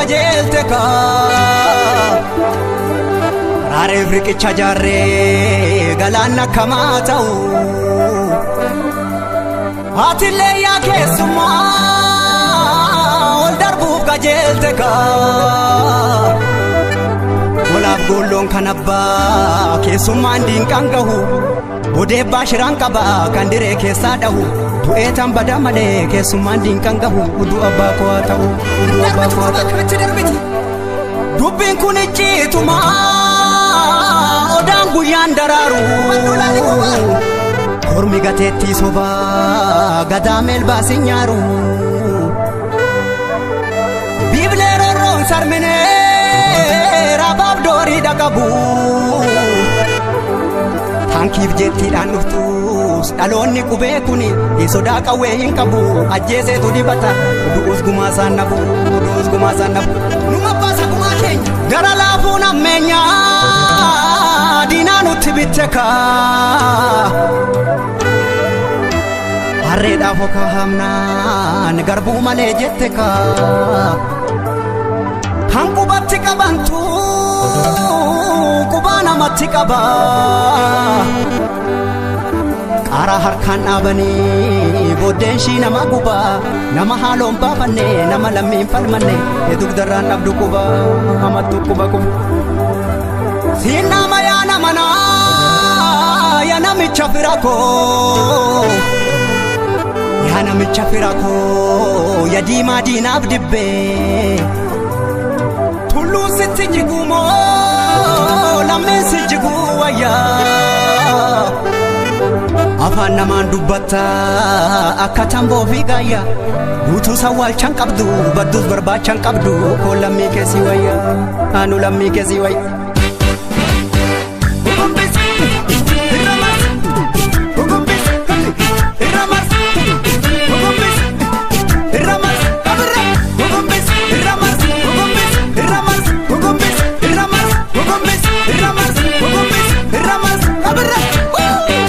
qajeelte kaa. Raareef riqicha jaarree galaanna akkamaa ta'u. Atillee yaa keessummaa ol darbuuf qajeelte kaa. Golaaf goolloon kan abbaa keessummaan diinqaan gahu. Odeebbaa shiraan qaba kan diree keessaa dhahu. Du'ee tan bada malee keessummaan diinqaan gahu. Uduu abbaa koo haa ta'u. Uduu abbaa koo haa ta'u. Dubbiin kun icciituma odaan guyyaan daraaru. Kormi gateettii sobaa gadaa meelbaas hin nyaaru. Biiblee rorroon sarminee raabaaf doorii dhaqabu. Taankiif jettiidhaan dhuftus dhaloonni qubee kuni sodaa qawwee hin qabu. Ajjeeseetu dibata du'us gumaa isaan nabu. Du'us gumaa isaan nabu. Numa baasa gumaa keenya. Gara laafuun ammeenyaa diinaa nutti bitte kaa. Harreedhaaf okaa hamnaan garbuu malee jette kaa. Kan qubatti qabantu qubaa namatti qaba. Qaaraa harkaan dhaabanii booddeen ishii nama guba. Nama haaloon baafanne nama lammiin falmanne dugdarraan dhabdu quba hamattu quba quba. Siin nama yaa nama naa yaa namicha fira koo. Yaa namicha fira koo yaa diimaa diinaaf dibbee. Tulluun sitti jiguu moo lammeen si jiguu wayyaa. Afaan namaan dubbatta akka tamboo fi gaayyaa. Guutuu sawwaalchan qabdu badduus barbaachan qabdu koo lammii keessi wayyaa. Anu lammii keessi wayyaa.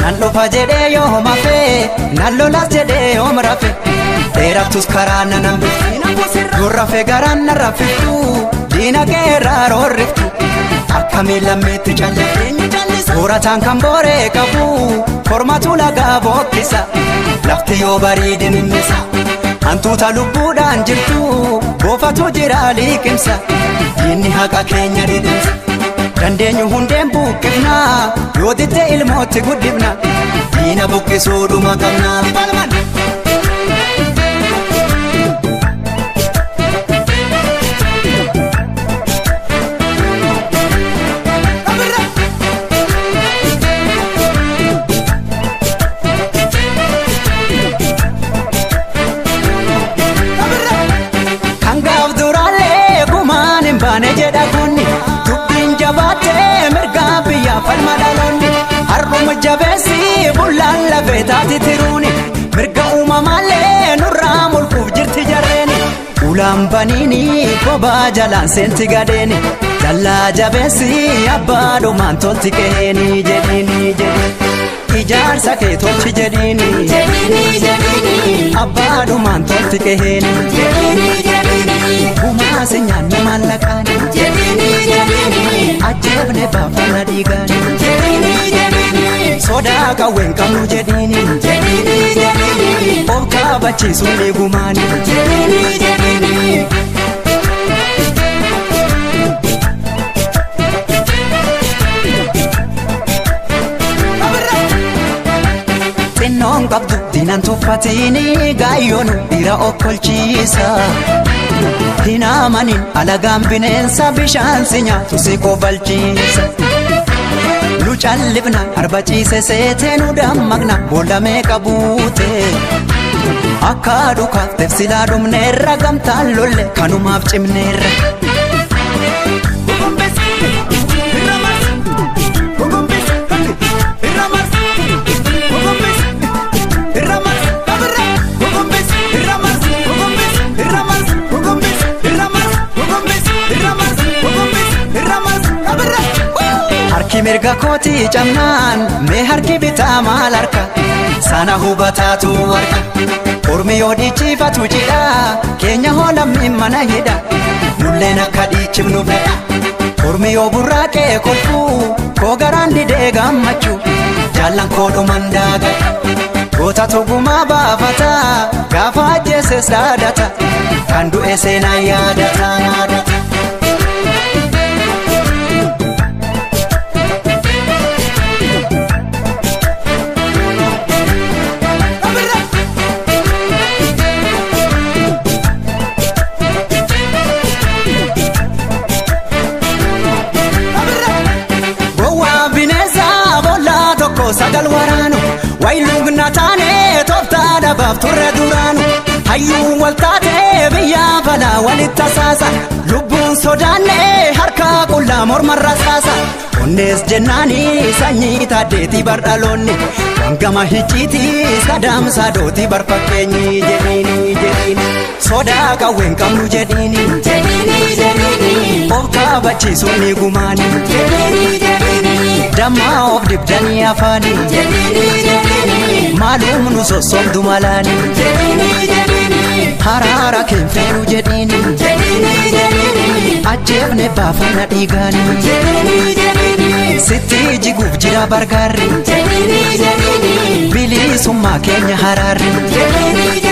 Nan dhufa jedhee yoo homa fee, nan lolas jedhee yoom rafe, dheerattus karaa nan hambiftu, dur rafe garaan nan raffiftu, diina keerraa roorriftu, akkamiin lammiitti calliftu, soorataan kan booree qabu, kormatu lagaa bookkisa, lafti yoo bariide mimmisa, hantuuta lubbuudhaan jirtu, boofatu jira liqimsa, diinni haqa keenya dhidhimsa. Dandeenyu hundeen buqqifna yoo ditte ilmootti guddifna diina buqqisuu dhuma qabna. Kan gaaf duraalee gumaan hin baane jedha kunni. Dubbiin jabaatee mirgaa biyyaa falma dhaloonni. Har'uma jabeessi bullaan lafee taati tiruuni. Mirga uumamaallee nurraa mulquuf jirti jarreeni. Ulaan baniini kophaa jalaan seenti gadeeni. Dallaa jabeessi abbaa dhumaan tolti qe'eeni jedhiini jedhiini. Ijaarsa kee tolchi jedhiini jedhiini jedhiini. Abbaa dhumaan tolti qe'eeni jedhiini jedhiini. Gumaa si nyaanne maallaqaani jedhiini jedhiini. Ajjeefne baafana dhiigaani jedhiini jedhiini. Sodaa qawween qabnu jedhiini jedhiini jedhiini. Of kaabachiisuun ni gumaani jedhiini jedhiini. Xinnoon qabdu diinaan tuffatini gaayyoon dhiira okkolchiisa. Hin amanin alagaan bineensa bishaan si nyaatu si kobalchiisa. Nu callifna arba ciise seetee nu dammaqna boolla meeqa buute. Akka dhukaaf tefsilaa dhumneerra gamtaan lolle kanumaaf cimneerra. Harki mirga kootii cabnaan mee harki bitaa maal harka sana hubataatu harka. Ormi yoo dhiichifatu jidha keenya hoo lammiin mana hidha. Nu Nulleen akka dhiichifnu fedha. Ormi yoo burraaqee kolfuu koo garaan didee gammachuu jaallan koo dhuman daagata. Goota tugumaa baafata gaafa ajjeeses dhaadata kan du'e seenaan yaadata. Gowwaa bineensa boollaa tokko sagal waraanu wayiluugna taane tooftaa dhabaaf turre duraanu hayyuu wal taate biyya balaa walitti tasaasa lubbuun sodaanne harka qullaa mormarra saasa onnees jennaani sanyii taaddeetii bardhaloonni wangama hicciitii sadaamsaa dootii barfakkeenyi jedhiini jedhiini sodaa qawween qabnu jedhiini jedhiini jedhiini of kaabachiisuun ni gumaani jedhiini jedhiini dammaa of dibdanii afaani jedhiini jedhiini maalum nu sossobdu malaani jedhiini jedhiini haraara keenfeenu jedhiini jedhiini jedhiini ajjeefne baafana dhiigaani jedhiini jedhiini sitti jiguuf jira bargaarri jedhiini jedhiini bilisummaa keenya haraarri jedhiini.